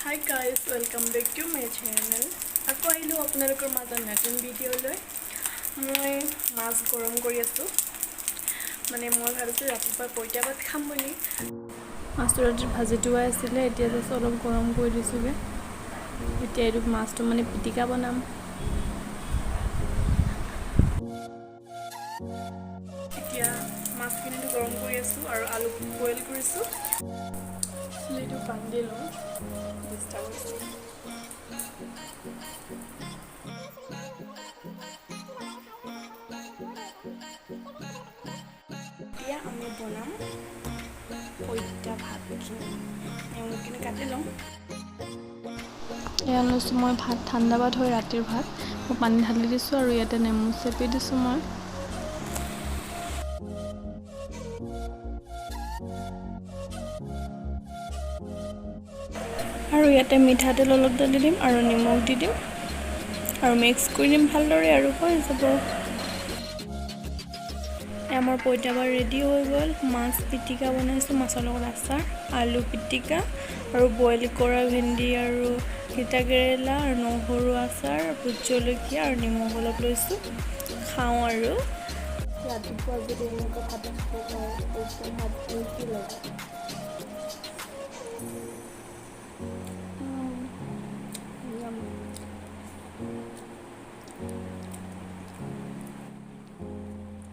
Hi guys, welcome back to my channel. আকৌ আহিলোঁ আপোনালোকৰ মাজত নতুন ভিডিঅ' লৈ। মই মাছ গৰম কৰি আছোঁ। মানে মই ভাবিছোঁ ৰাতিপুৱা পইতা ভাত খাম বুলি। মাছটো ৰাতি ভাজি থোৱাই আছিলে, এতিয়া জাষ্ট অলপ গৰম কৰি দিছোঁগৈ। এতিয়া এইটো মাছটো মানে পিটিকা বনাম। এতিয়া মাছখিনিতো গৰম কৰি আছোঁ আৰু আলু বইল কৰিছোঁ। চুলিটো বান্ধি লওঁ, ডিষ্টাৰ্ব হৈছে। এতিয়া আমি বনাম পইতা ভাতখিনি। নেমুখিনি কাটি লওঁ। এয়া লৈছোঁ মই ভাত, ঠাণ্ডা ভাত হয়, ৰাতিৰ ভাত। মই পানী ঢালি দিছোঁ আৰু ইয়াতে নেমু চেপি দিছোঁ মই। আৰু ইয়াতে মিঠাতেল অলপ ঢালি দিম আৰু নিমখ দি দিম আৰু মিক্স কৰি দিম ভালদৰে আৰু হৈ যাব। আমাৰ পইতা ভাত ৰেডি হৈ গ'ল। মাছ পিটিকা বনাইছোঁ, মাছৰ লগত আচাৰ, আলু পিটিকা আৰু বইল কৰা ভেন্দি আৰু তিতা কেৰেলা আৰু নহৰু আচাৰ, ভোট জলকীয়া আৰু নিমখ অলপ লৈছোঁ। খাওঁ আৰু। ৰাতিপুৱা যদি এনেকুৱা ভাত খাব পাৰোঁ, পইতা ভাত, আৰু কি লাগে?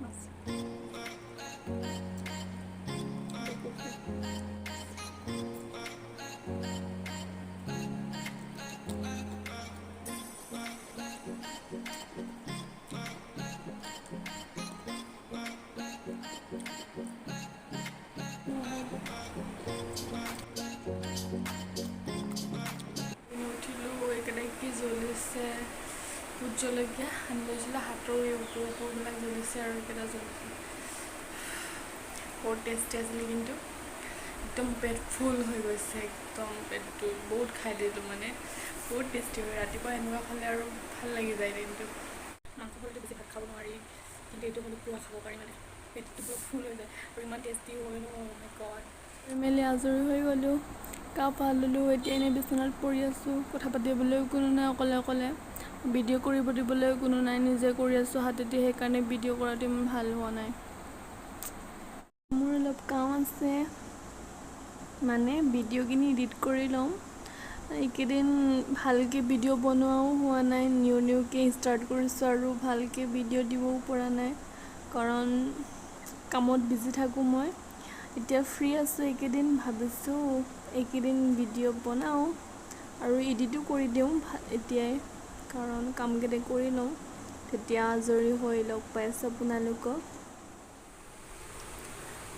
মাছ। উঠিলোঁ, এইকেইটা কি জ্বলিছে, ভোট জলকীয়া সানি লৈছিলোঁ হাতৰ এই ওপৰ ওপৰবিলাক জ্বলিছে আৰু এইকেইটা জ্বলিছে। বহুত টেষ্টি আছিলে কিন্তু, একদম পেট ফুল হৈ গৈছে, একদম পেটটো বহুত খাই দিলোঁ। মানে বহুত টেষ্টি হয়। ৰাতিপুৱা এনেকুৱা খালে আৰু ভাল লাগি যায় দিনটো। মাংস হ'লেতো বেছি ভাত খাব নোৱাৰি, কিন্তু এইটো হ'লে পূৰা খাব পাৰি, মানে পেটটো পূৰা ফুল হৈ যায় আৰু ইমান টেষ্টি হয় ন, মাই গড। মেলি আজৰি হৈ গ'লোঁ, গা পা ল'লোঁ। এতিয়া এনেই বিচনাত পৰি আছোঁ। কথা পাতিবলৈও কোনো নাই, অকলে অকলে। ভিডিঅ' কৰিব দিবলৈও কোনো নাই, নিজে কৰি আছোঁ হাতেদি, সেইকাৰণে ভিডিঅ' কৰাটো ইমান ভাল হোৱা নাই। মোৰ অলপ কাম আছে, মানে ভিডিঅ'খিনি এডিট কৰি ল'ম। এইকেইদিন ভালকৈ ভিডিঅ' বনোৱাও হোৱা নাই। নিউ নিউকৈ ষ্টাৰ্ট কৰিছোঁ আৰু ভালকৈ ভিডিঅ' দিবও পৰা নাই, কাৰণ কামত বিজি থাকোঁ মই। এতিয়া ফ্ৰী আছোঁ এইকেইদিন, ভাবিছোঁ এইকেইদিন ভিডিঅ' বনাওঁ আৰু এডিটো কৰি দিওঁ এতিয়াই, কাৰণ কামকেইটা কৰি লওঁ, তেতিয়া আজৰি হৈ লগ পাই আছোঁ আপোনালোকক।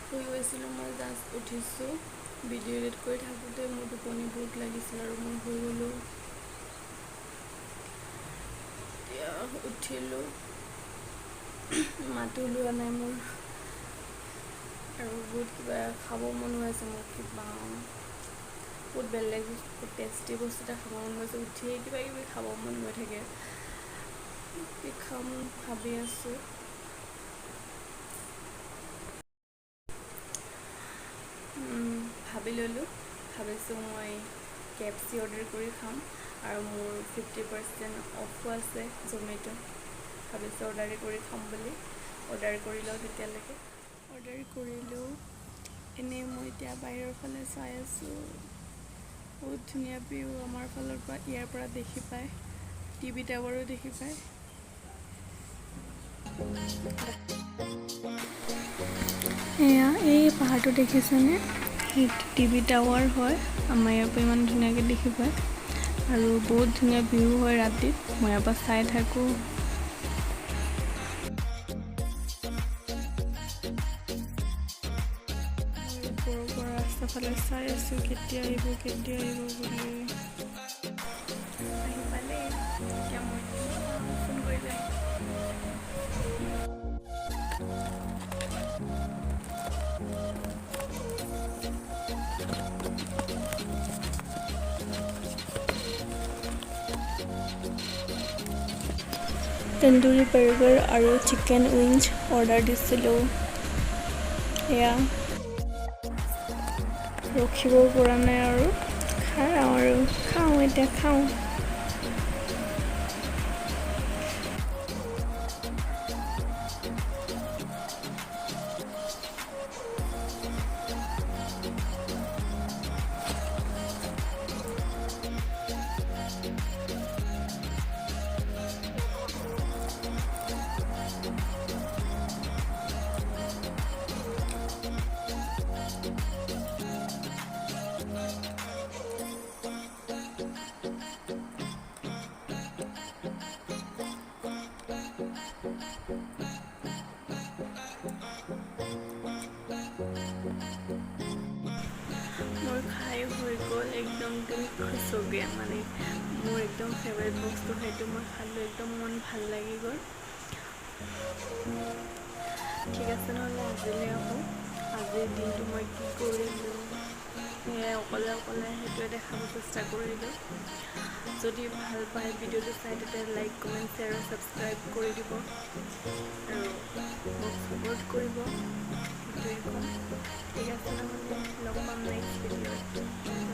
শুই গৈছিলোঁ মই, জাষ্ট উঠিছোঁ। ভিডিঅ' এডিট কৰি থাকোঁতে মোৰ টোপনি বহুত লাগিছিল আৰু মই শুই গ'লোঁ। এতিয়া উঠিলোঁ, মাতো ওলোৱা নাই মোৰ আৰু বহুত কিবা খাব মন হৈ আছে মোৰ। কিবা বহুত বেলেগ টেষ্টি বস্তু এটা খাব মন গৈছে। উঠিয়ে কিবা কিবি খাব মন গৈ থাকে। কি খাম ভাবি আছোঁ। ভাবি ল'লোঁ, ভাবিছোঁ মই কেএফচি অৰ্ডাৰ কৰি খাম আৰু মোৰ 50% অফো আছে জমেট'। ভাবিছোঁ অৰ্ডাৰে কৰি খাম বুলি। অৰ্ডাৰ কৰি লওঁ তেতিয়ালৈকে। অৰ্ডাৰ কৰিলোঁ। এনেই মই এতিয়া বাহিৰৰ ফালে চাই আছোঁ। বহুত ধুনীয়া ভিউ আমাৰ ফালৰ পৰা, ইয়াৰ পৰা দেখি পায়। টিভি টাৱাৰো দেখি পায়। এয়া এই পাহাৰটো দেখিছেনে? সেইটো টিভি টাৱাৰ হয়। আমাৰ ইয়াৰ পৰা ইমান ধুনীয়াকৈ দেখি পায় আৰু বহুত ধুনীয়া ভিউ হয় ৰাতিত। মই ইয়াৰ পৰা চাই থাকোঁ। ওপৰৰ পৰা ৰাস্তাৰ ফালে চাই আছোঁ, কেতিয়া আহিব, কেতিয়া আহিব বুলি। আহি পালে, এতিয়া মই ফোন কৰিলে। তন্দুৰী বাৰ্গাৰ আৰু চিকেন উইংছ অৰ্ডাৰ দিছিলোঁ। এয়া ৰখিব পৰা নাই আৰু খাওঁ আৰু। এতিয়া খাওঁ। মোৰ খাই হৈ গ'ল, একদম দিল খুচ हो गया। মানে মোৰ একদম ফেভাৰিট বস্তু সেইটো মই খালোঁ, একদম মন ভাল লাগি গ'ল। ঠিক আছে, নহ'লে আজিলৈ আহোঁ। আজিৰ দিনটো মই কি কৰিলোঁ, সেয়াই অকলে অকলে সেইটোৱে দেখাব চেষ্টা কৰিলোঁ। যদি ভাল পায় ভিডিঅ'টো চাই, তেতিয়া লাইক, কমেণ্ট, শ্বেয়াৰ আৰু ছাবস্ক্ৰাইব কৰি দিব আৰু মোক ছাপোৰ্ট কৰিব, সেইটোৱে ক'ম। ঠিক আছে, নহ'লে লগ পাম নেক্সট ভিডিঅ'ত।